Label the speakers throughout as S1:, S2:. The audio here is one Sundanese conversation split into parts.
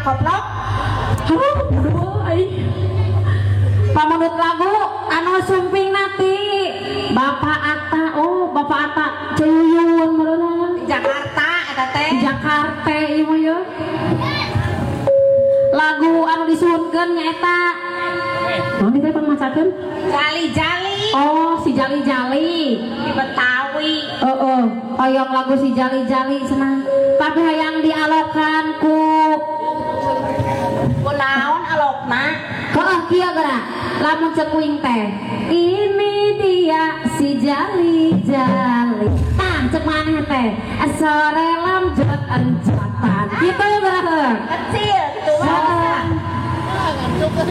S1: Koplok.
S2: Aduh, aing. Pamundut lagu anu sumping nanti Bapak Atta, oh Bapak Atta Ceyuyun meureunna.
S1: Jakarta eta teh.
S2: Jakarta ieu mah ye. Lagu anu disuhunkeun nyaeta naon teh pangmacakeun?
S1: Jali-jali.
S2: Oh, si Jali-jali
S1: di Betawi.
S2: Heeh, hoyong lagu si Jali-jali cenah. Tapi hayang dialokan ku
S1: kunaon alokna?
S2: Heeh, kieu geura. Lamun ceuk kuing teh, ini dia si Jali-jali. Tah ceuk maneh teh, sore lamjot enjotan. Kitu geura.
S1: Kecil kitu mah.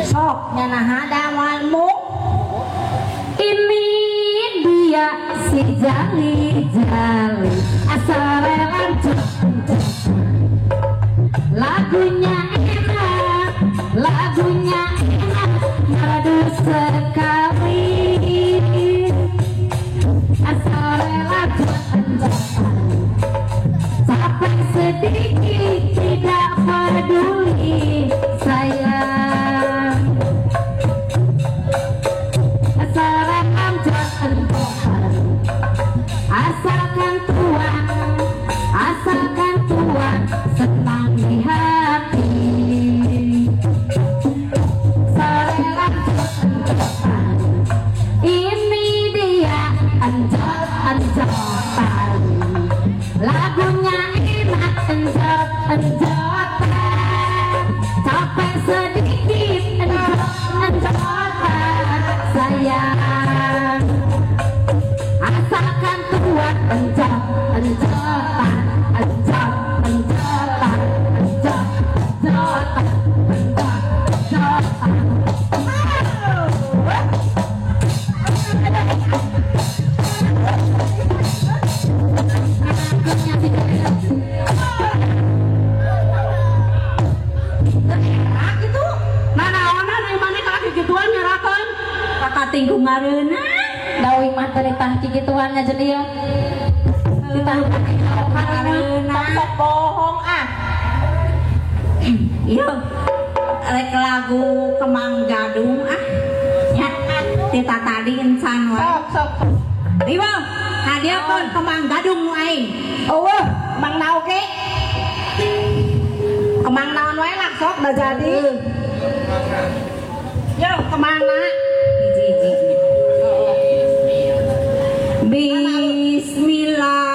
S1: Sok nya naha dawanmu.
S2: Ini dia si Jali-jali, sore lamjot enjotan. Lagunya enak, lagunya enak, merdu sekali. Sore lamjot enjotan, capek sedikit tidak peduli sayang. Sore lamjot enjotan, asalkan tuan senang di hati. Sore lamjot enjotan, ini dia enjot-enjotan. Lagunya enak enjot-enjotan, capek sedikit enjot-enjotan sayang. Asalkan tuan enjot-enjotan, enjot-enjotan, enjot-enjotan, enjot-enjotan.
S1: Gitu.
S2: Nah, naonan ai maneh ka kikituan nyerakeun?
S1: Kakating ku ngareuna.
S2: Dawing mah teh tah kikituan nya jadi ya. Ditah
S1: ngareuna. Sok bohong ah. Ieu rek lagu Kemang Gadung ah. Nya tita tadi encan wae.
S3: Sok sok.
S1: Ieu hadiahkeun Kemang Gadung nu aing.
S3: Eueuh,
S1: Kemang naon ge? Kemang naon wae lah sok
S3: da jadi.
S1: Yo kemana? Hiji-hiji. Bismillah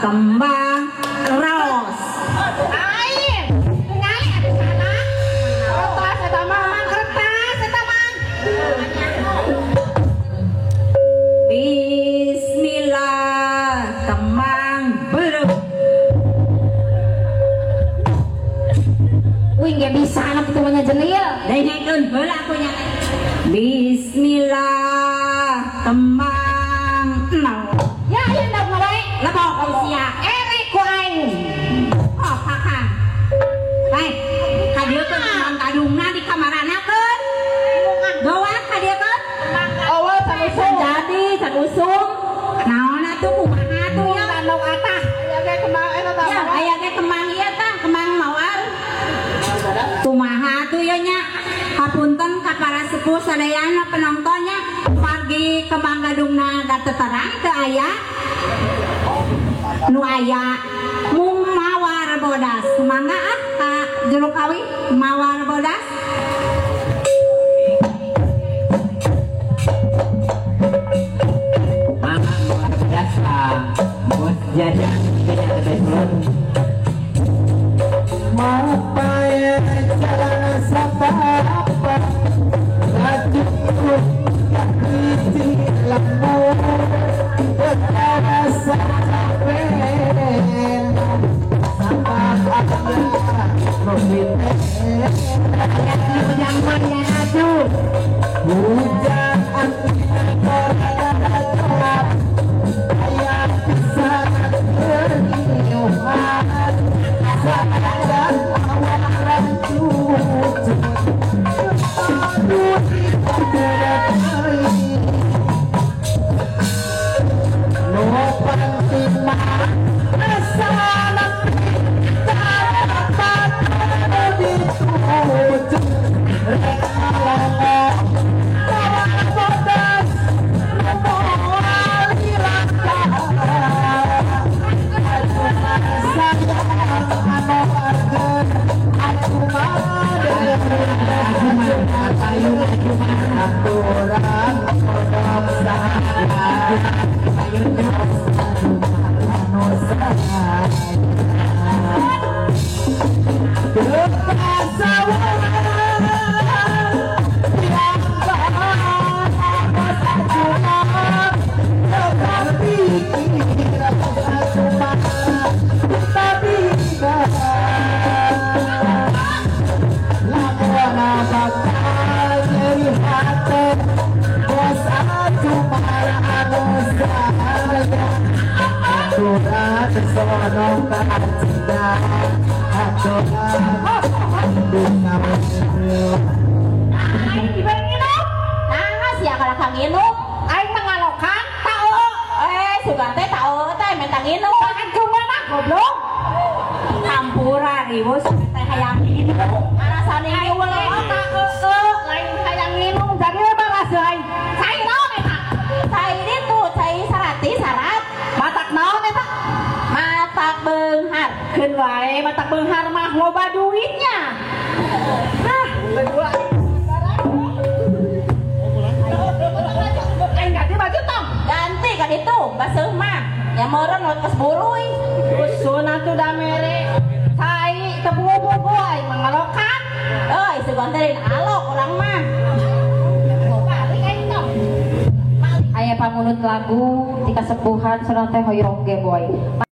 S1: kembang ros.
S3: Aing, ningali atuh sana. Kertas eta mah, kertas eta mah.
S1: Bismillah kembang beruk.
S2: Wih, nggak bisa anak itu mah nyajen ieu.
S1: Dengekeun heula aku nya. Bismillah kembang nol.
S2: Ya, ieu ndak wae.
S1: Lebok usia.
S3: Erek ku aing.
S1: Oh, kakang. Baik, kadieukeun kembang gadungna di kamaranakeun. Bawa kadieukeun.
S3: Eueuh, can usum.
S2: Jadi can usum.
S1: Naon atuh kumaha atuh ya?
S3: Kandong atah. Aya ge kembang eta tah.
S1: Ya, aya ge kembang ieu tah, kembang mawar. Kumaha atuh ya nya? Hapunten ka para sepuh sadayana penontonnya, margi kembang gadungna da teu terang teu aya. Nu aya mung mawar bodas. Mangga ah ka jero kawi mawar bodas.
S4: Mawar bodas bos jajan
S5: mau pae jalan sapa laju kaki lampu berasa capek sama ada hujan ayah bisa terniuhan dan awaran cucu aduh Aturan kodok saya
S3: Aing diberi nginum.
S1: Nah, sia kalau kang nginum.
S3: Aing mengalokan tao.
S1: Sugan teh tao teh minta nginum.
S3: Makan kumaha goblok.
S1: Hampura ribu sugan teh hayang nginum. Alasan
S3: Aing
S1: nginum
S3: teh lain hayang nginum jadi balas aing. Cai naon eta?
S1: Cai ditu, cai sarati sarat.
S3: Matak naon eta?
S1: Matak beunghar.
S3: Keun wae matak beunghar mah loba duitnya. Nah, aing ganti baju tong.
S1: Ganti ka ditu, baseuh mah. Ya meureun geus buruy.
S3: Usun atuh da mere. Cai teu bugu-bugu aing mah ngalokan.
S1: Euy, sugan teh alok urang mah.
S3: Balik aing tong.
S2: Aya pamunut lagu ti kasepuhan sono teh hoyong ge boy.